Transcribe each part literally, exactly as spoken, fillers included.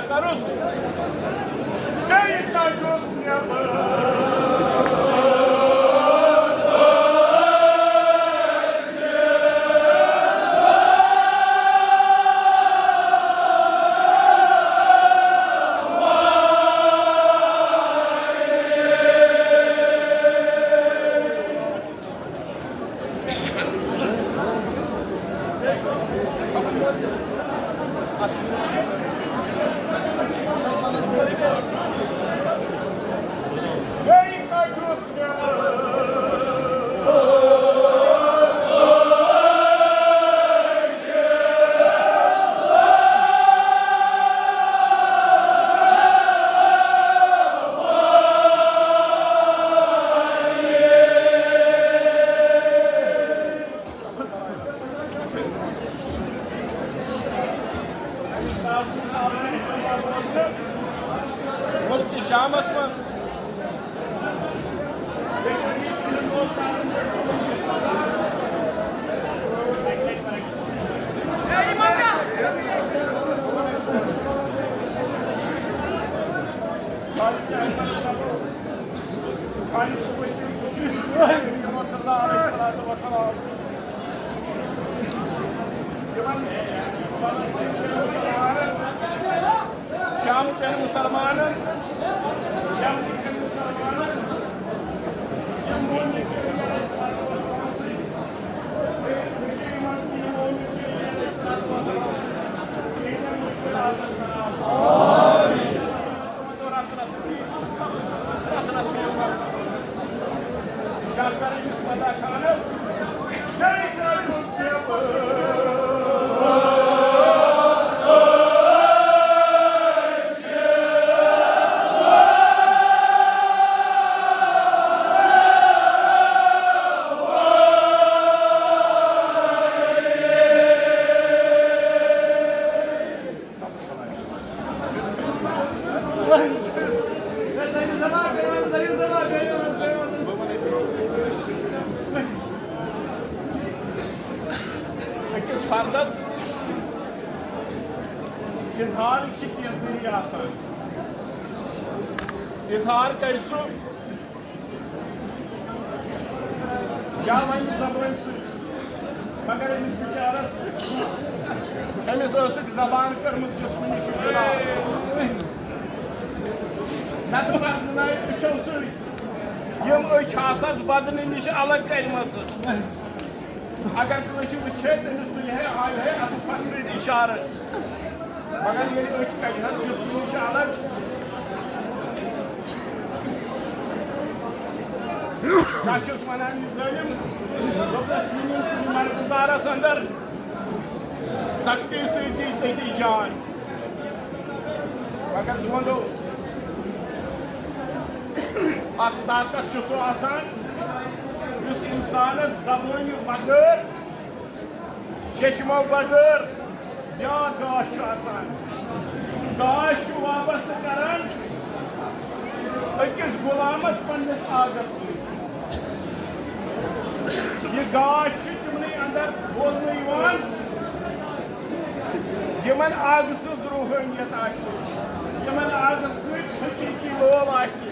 کروس، بیٚیہِ کڑوس نٮ۪بر۔ مُلکہِ شامس منٛز۔ شام کٮ۪ن مُسلمانن، یمن کٮ۪ن مُسلمانن، یِم مؤمن چھِ، أکِس فردس اظہار چھِ کینٛہہ ذٔریعہٕ آسان۔ اظہار کرِ سُہ یا وَنہِ زبٲنۍ سۭتۍ، مگر أمِس بِچارَس، أمِس ٲسٕکھ زبان کٔرمٕژ جسمہٕ نِش جُدا۔ نَتہٕ پَرزٕنٲوِتھ أچھو سۭتۍ یِم أچھ آسَس بدنہٕ نِش الگ کَرِمَژٕ۔ اگر کٲنٛسہِ وٕچھِ ہے، تٔمِس تُلہِ ہے، ہاوِ ہے اَتھٕ پھَتہٕ سۭتۍ اِشارٕ۔ مگر ییٚلہِ أچھ کَڑِ ہَن جسمہٕ نِش الگ، کیٛاہ چھُس وَنان یہِ ظٲلِم؟ دوٚپنَس، یِمَن کُنہِ مرگزارَس اندر سختی سۭتۍ دی تٔتی جان۔ مگر زٕ وَنو، اکھ طاقت چھُ سُہ آسان، یُس اِنسانَس زبٲنہِ بغٲر، چشمو بغٲر بیٛاکھ گاش چھُ آسان۔ سُہ گاش چھُ وابستہٕ کران أکِس غلامَس پننِس آگس سۭتۍ۔ یہِ گاش چھُ تِمنٕے اندر بوزنہٕ یِوان، یِمن آگہٕ سٕنٛز روحٲنیت آسہِ، یِمن آگہٕ سۭتۍ حقیٖقی لول آسہِ۔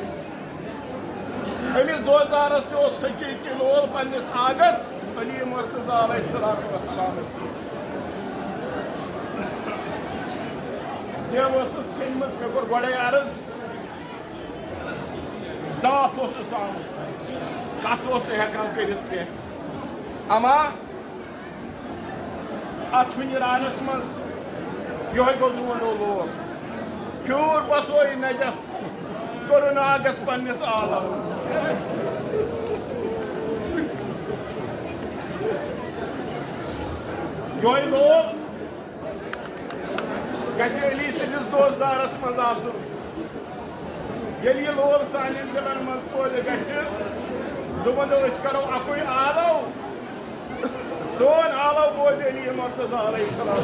أمِس دوستدارس تہِ اوس حقیٖقی لول پننِس آگس علی مرتضیٰ علیہ الصلوۃ والسلامس سۭتۍ۔ زیو ٲسٕس ژھیٚنمٕژ، مےٚ کوٚر گۄڈے عرض، ضعف اوسُس آمُت، کتھ اوس نہٕ ہٮ۪کان کٔرِتھ کینٛہہ۔ اما اتھ ہُنہِ رانس منٛز یِہوٚے گوٚو زوٗنو لول۔ پھیوٗر بسویہِ نجف، کوٚرُن آگس پننِس آلو۔ یِہوٚے لول گژھِ علی سٕنٛدِس دوستدارس منٛز آسُن۔ ییٚلہِ یہِ لول سانٮ۪ن دِلن منٛز پٲدٕ گژھِ، زٕ وَنو أسۍ کرو اکُے آلو، سون آلو بوزِ علی مرتضیٰ علیہ السلام۔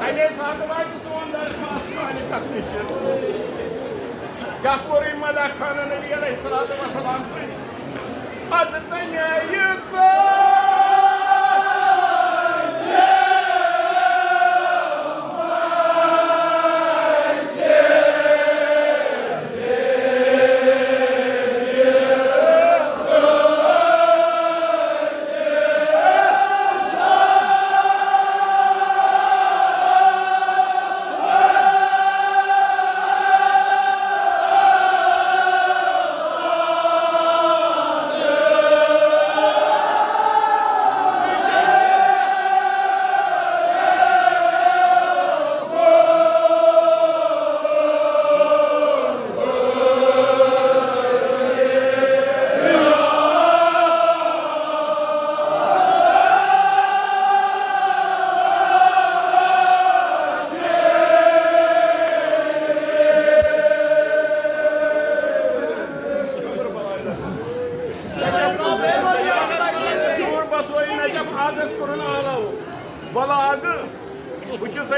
تَمے ساتہٕ واتہِ سون درخواست خالقس نِش۔ کیٛاہ کوٚر أمۍ مداح خانن علی علیہ الصلوۃ والسلام سۭتۍ؟ پتہٕ تَمے یہِ ژٕ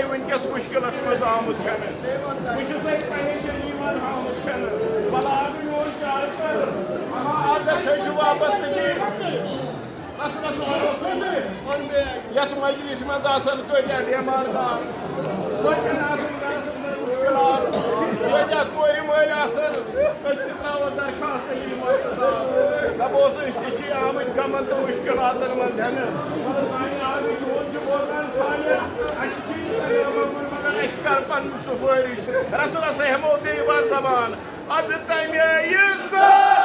وٕنکیٚس مُشکِلس منٛز آمُت چھَنہٕ۔ بہٕ چھُس اَتہِ پریشٲنی منٛز آمُت چھَنہٕ۔ بلاے میون چارٕ کر۔ اَما اَتھ گژھِ ہے چھُ واپس تہٕ یہِ۔ رَسہٕ رَسہٕ وَنو سُہ۔ یَتھ مجلِس منٛز آسَن کۭتیٛاہ بیمار دار، کۭتیٛاہ آسَن گَرَس اَندَر مُشکِلات، کۭتیٛاہ کورِ مٲلۍ آسَن۔ أسۍ تہِ ترٛاوو درخواست علی مرتضیٰ۔ دَپوس، أسۍ تہِ چھِ آمٕتۍ غمَن تہٕ مُشکِلاتَن منٛز ہٮ۪نہٕ۔ مگر سانہِ آبٕچ ہُنٛد چھُ بوزان خالق۔ اَسہِ چھِ یہِ تَگان وَنُن، مگر اَسہِ کَر پَنٕنۍ سُفٲرِش۔ رَسہٕ رَسہٕ ہٮ۪مو بیٚیہِ وار زبان۔ اَدٕ تَمے یہِ ژٕ۔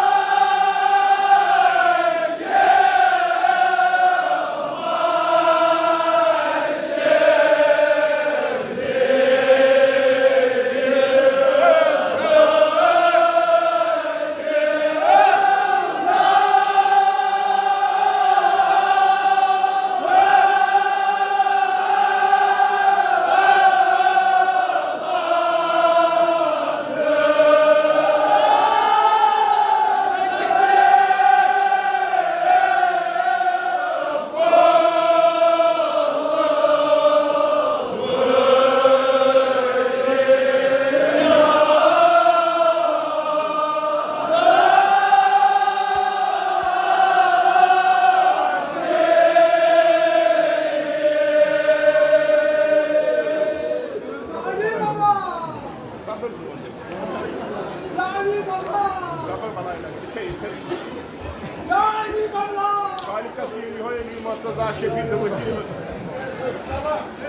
خالقس یہِ یِہوٚے علی مرتضیٰ شفیع تہٕ وسیٖلہٕ۔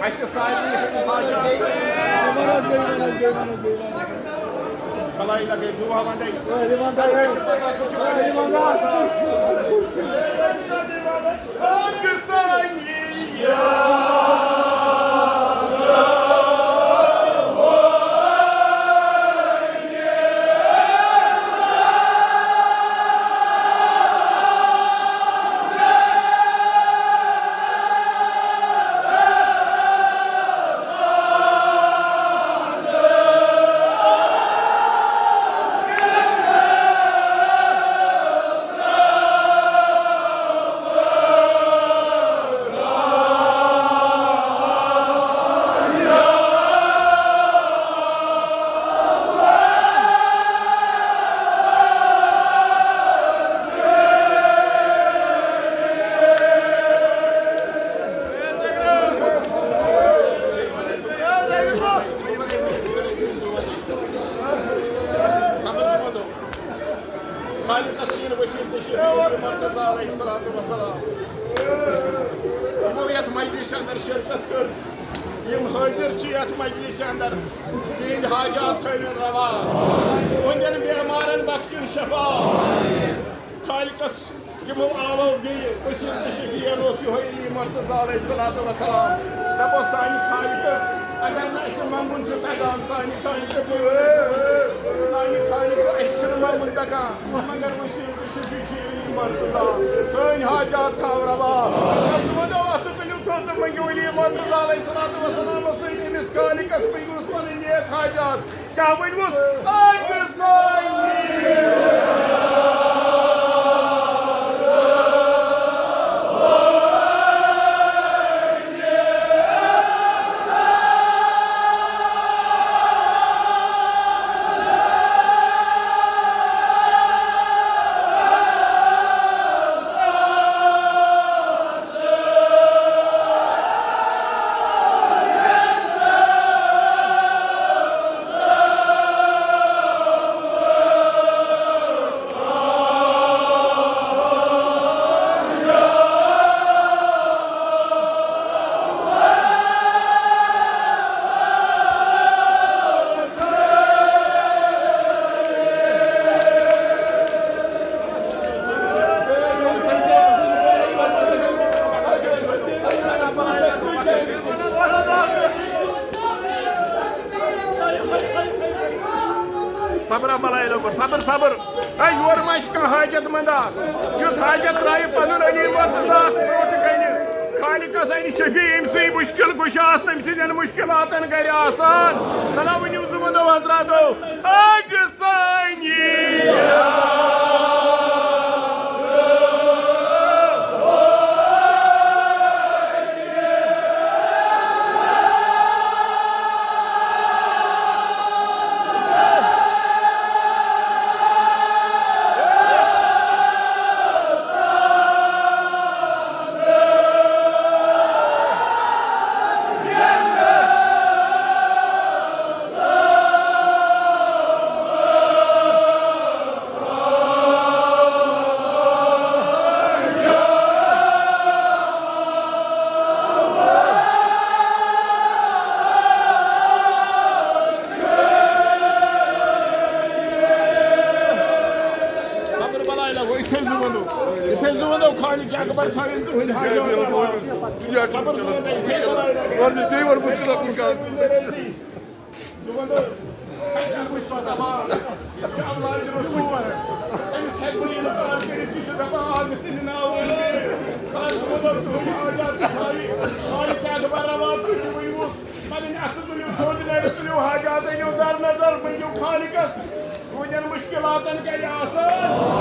اَسہِ سارنٕے ہٕنٛدۍ حاجات۔ بلاے لگے دُعا وندے۔ خالقس یِن وسیٖلہٕ تہٕ شفیع مرتضیٰ علیہ الصلوۃ والسلام۔ یِمو یتھ مجلسہِ اندر شرکت کٔر، یِم حٲضِر چھِ یتھ مجلسہِ اندر، تِہنٛدۍ حاجات تھٲوِن روا، تِہنٛدٮ۪ن بیمارن بخشِن شفا۔ خالقس یِمو آوو بیٚیہِ وسیٖلہٕ تہٕ شفیع اوس یِہوٚے علی مرتضیٰ علیہ الصلوۃ والسلام۔ دَپو سانہِ خالقہٕ، اگر نہٕ اَسہِ منٛگُن چھُ تَگان، سانہِ خالقہٕ، سانہِ خالقہٕ، اَسہِ چھُنہٕ منٛگُن تَگان، مگر وسیٖلہٕ تہٕ شفیع چھُ علی مرتضیٰ۔ سٲنۍ حاجات تھاو روا۔ اَتھ وَنو، اَتھٕ تُلِو تھوٚد تہٕ مٔنٛگِو علی مرتضیٰ علیہ الصلوۃ والسلامَس سۭتۍ أمِس خالقَس مٔنٛگِوس پَنٕنۍ نیک حاجات۔ کیٛاہ ؤنۍوُس؟ اَکہِ سانہِ۔ صبر بلاے لوگو، صبر، صبر۔ اے، یورٕ ما چھِ کانٛہہ حاجت مندا؟ یُس حاجت ترٛایہِ پنُن علی مرتضیٰ ہس برٛونٛٹھ کنہِ۔ خالقس انہِ شفیع، أمۍ سٕے مُشکِل کُشاہس، تٔمۍ سٕنٛدٮ۪ن مُشکِلاتن کرِ آسان۔ تلا ؤنِو زٕ وَنو حضراتو، اکھ سانی۔ خالق اکبر تھٲوِن تُہٕنٛدۍ حاجات روا۔ دُنیا چھُ مُشکِل۔ وَن، بیٚیہِ وَن مُشکِلات کُن کَر۔ پنٕنۍ اَتھٕ تُلِو تھوٚد، نَرِ تُلِو حاجات، أنِو در نظر، ؤنِو خالقس، تُہٕنٛدٮ۪ن مُشکِلاتن کَرِ آسان۔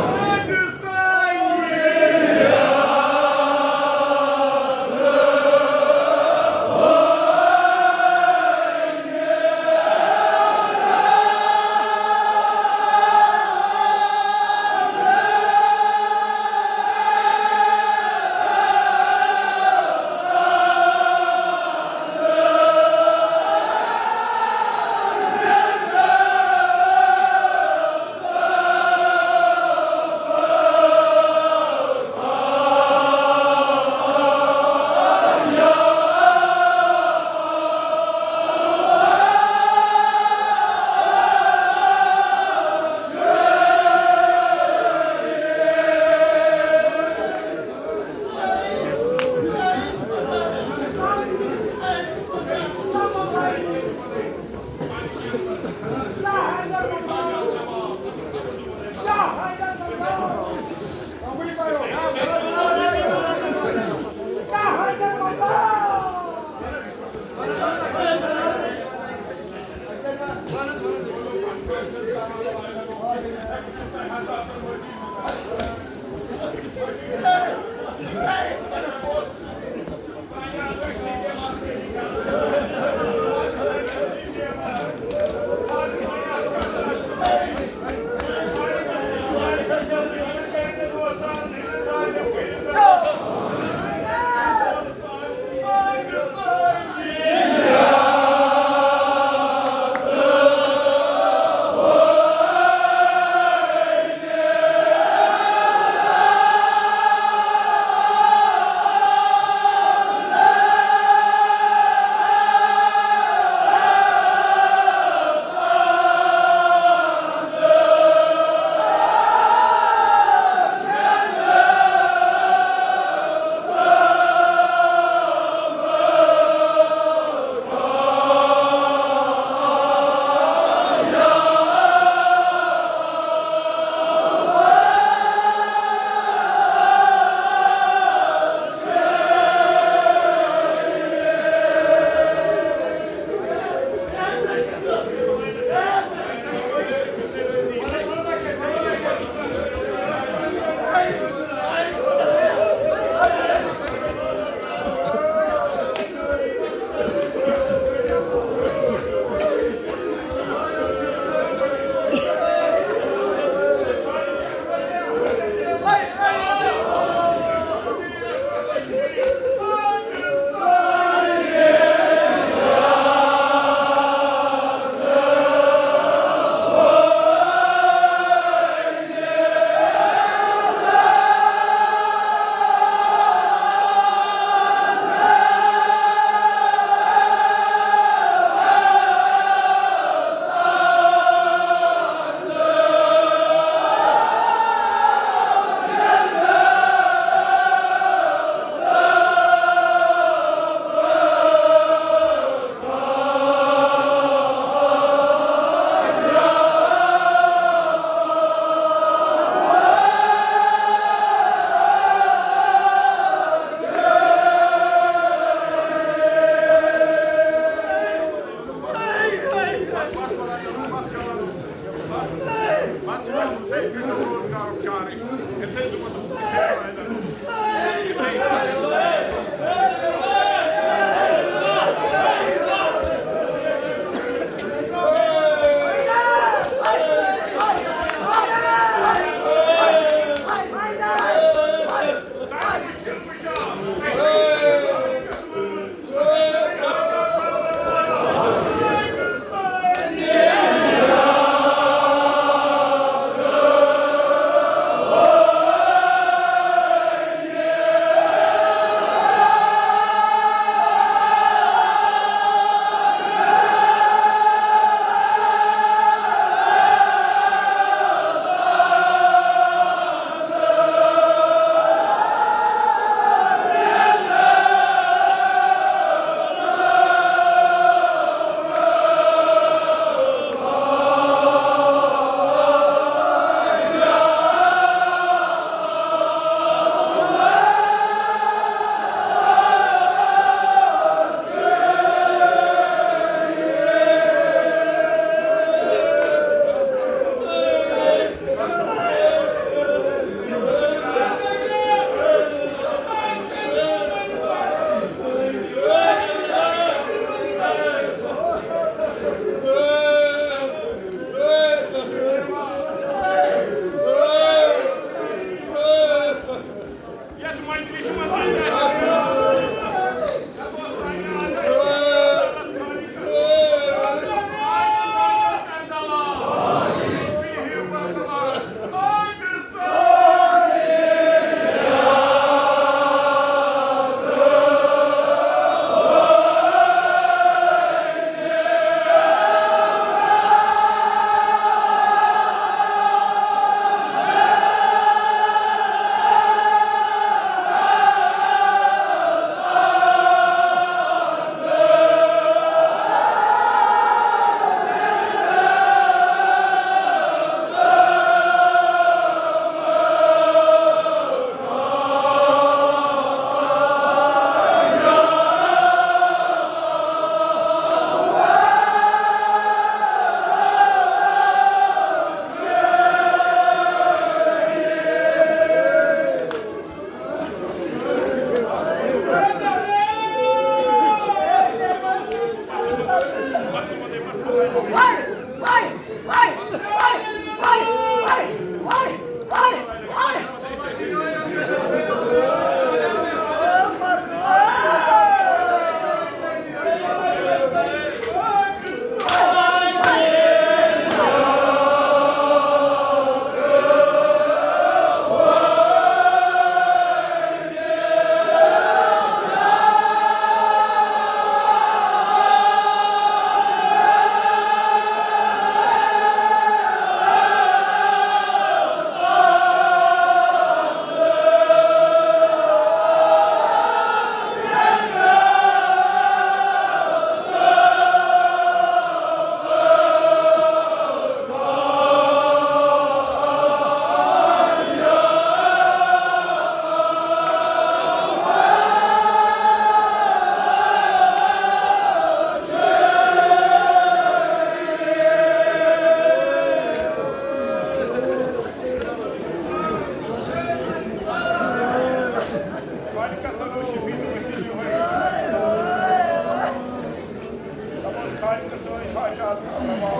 خالقس سۭتۍ حاجات روا۔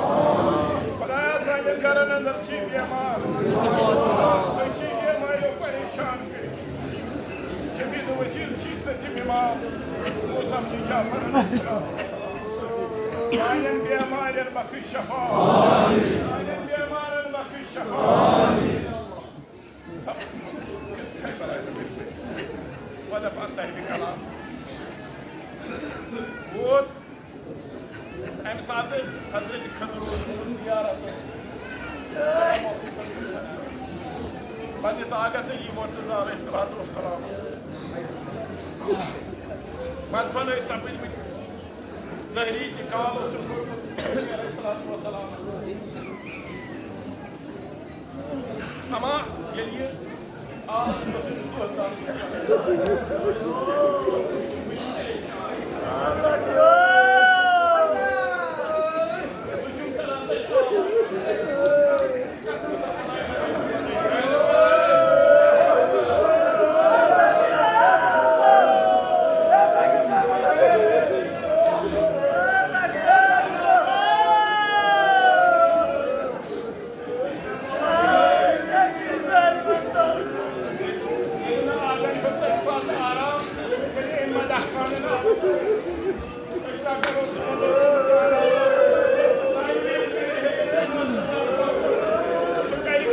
خدایا، سانٮ۪ن گرن اندر چھِ بیمار، أسۍ چھِ بیماریو پریشان کٔرِتھ۔ شفیع وسیل چھِ سٲنۍ امام، موسم چھِ جعفر۔ سانٮ۪ن بیمارٮ۪ن بخش شفا، سانٮ۪ن بیمارن بخش شفا۔ وۄنۍ دَپان صاحبِ کلام ووت۔ اَمہِ ساتہٕ حضرت خضر اوس گوٚمُت زیارت۔ پننِس آقا سیدِ مرتضیٰ علیہ الصلوۃ والسلام۔ پتہٕ بنٲے سپٕدمٕتۍ۔ ظٲہری انتقال اوسُکھ کوٚرمُت نبی علیہ الصلوۃ والسلام۔ اما ییٚلہِ یہِ عالم اوس، یہِ دۄہ تام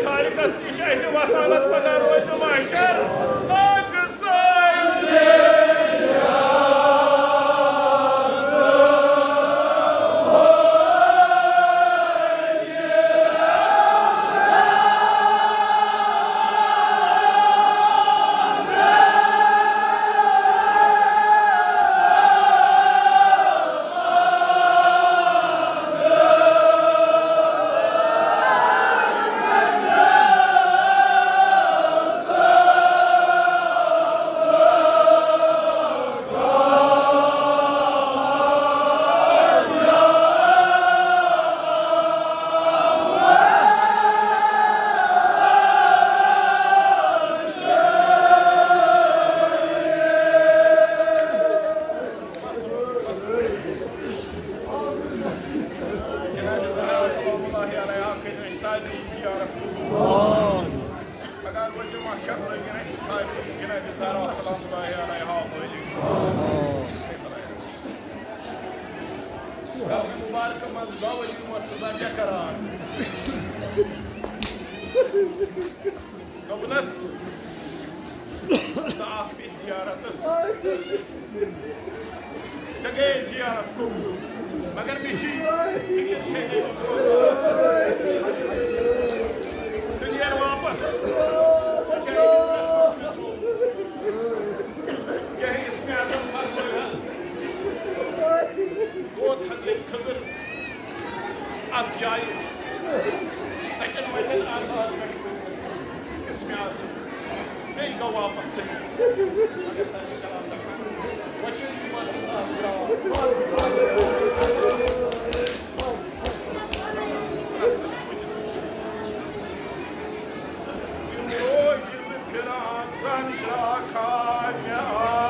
خالقس نِش اَسہِ وسانت، پگاہ روزِ محشر۔ جناب زہرا سلام اللہ علیہا کٔرِو اَسہِ سارنٕے زیارت قبول۔ پگاہ روزِ محشر لٲگِن اَسہِ سارنٕے جناب زہرا سلام اللہ علیہا مٲلِک۔ مبارک منٛز دۄہ ؤری مرتضیٰ کیٛاہ کران؟ دوٚپنَس، ژٕ آکھ بیٚیہِ زیارتس۔ ژےٚ گٔیے زیارت قبول، مگر مےٚ چھُے فِکر چھے نہٕ۔ ژٕ نیر واپس۔ ژٕ چھے أمِس پٮ۪ٹھ کیٛاہ اسمِ اعظم فرمٲوہَس؟ ووت حضرت خضر اَتھ جایہِ۔ ژےٚ کٮ۪ن وَتٮ۪ن آزاد پٮ۪ٹھ کٔرِتھ اسمِ اعظم۔ بیٚیہِ گوٚو واپس سٔری۔ مگر سر چھِ کران دَپان، وۄنۍ چھُ یہِ وَتھ اَتھ درٛاو۔ یِم روزِ نہٕ پھِران زَن شاخا مےٚ آے۔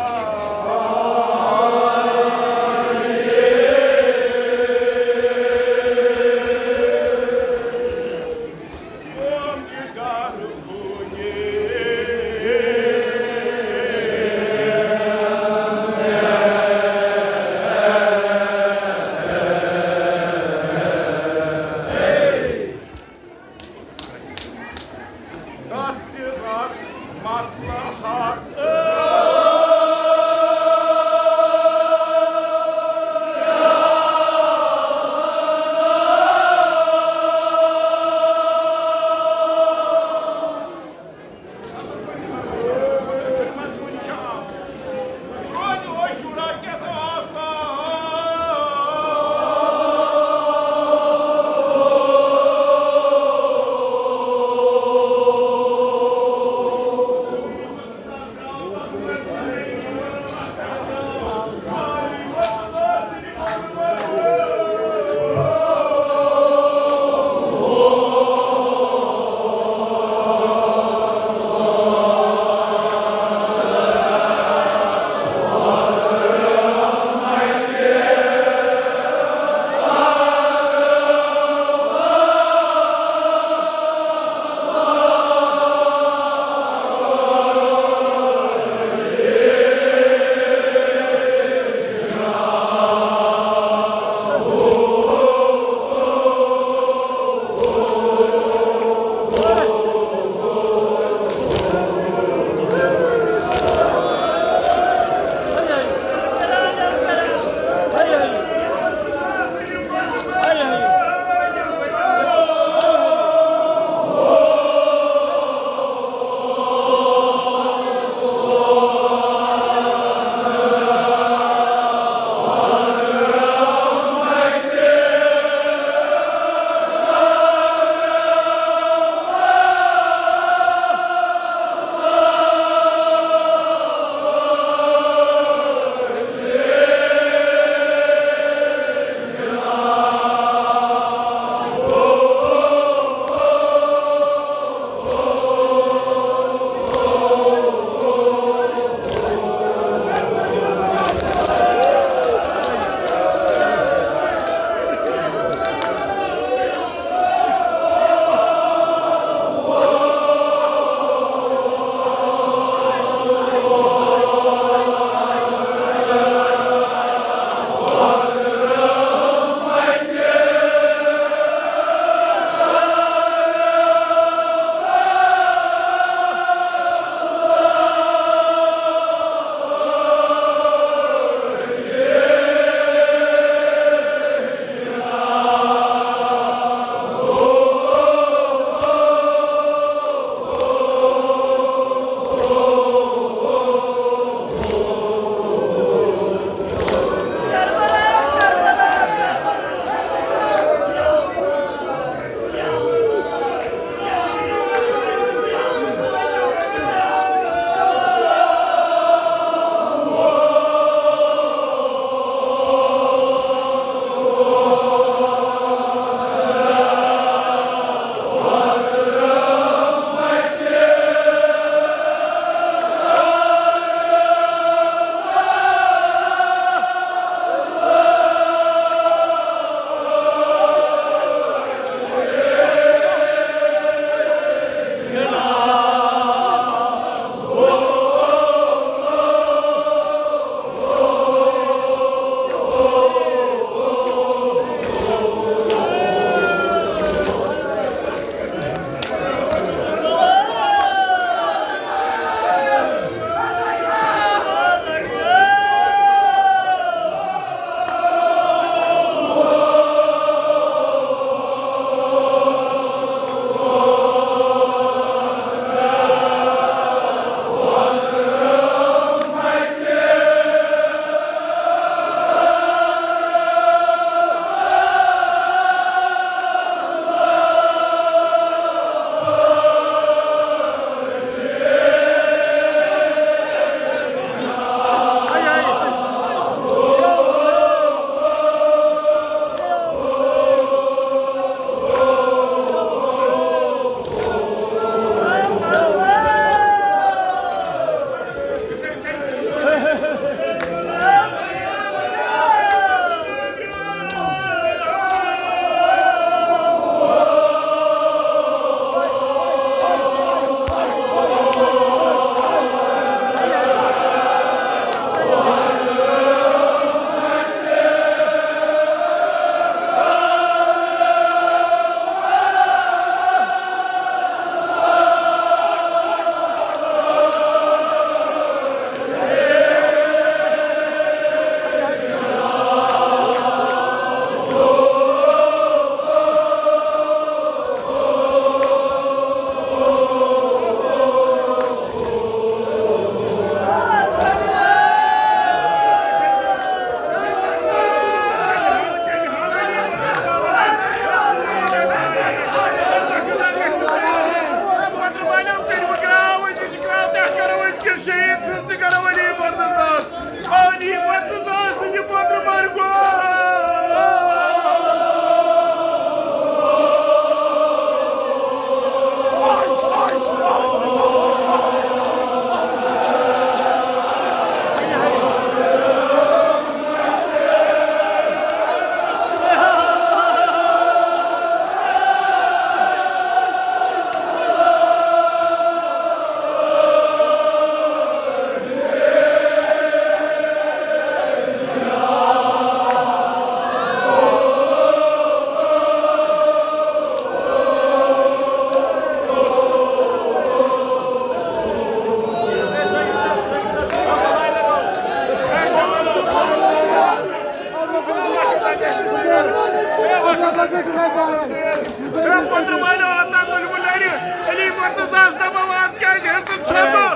پترٕ مالہِ آو تتھ تُلمُت لرِ۔ علی مرتضیٰ ہس دپان، از کیازِ ہیوٚتُن ژھۄپہٕ؟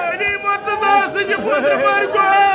علی مرتضیٰ سٕنٛدِ پترٕ مالہِ گوٚو۔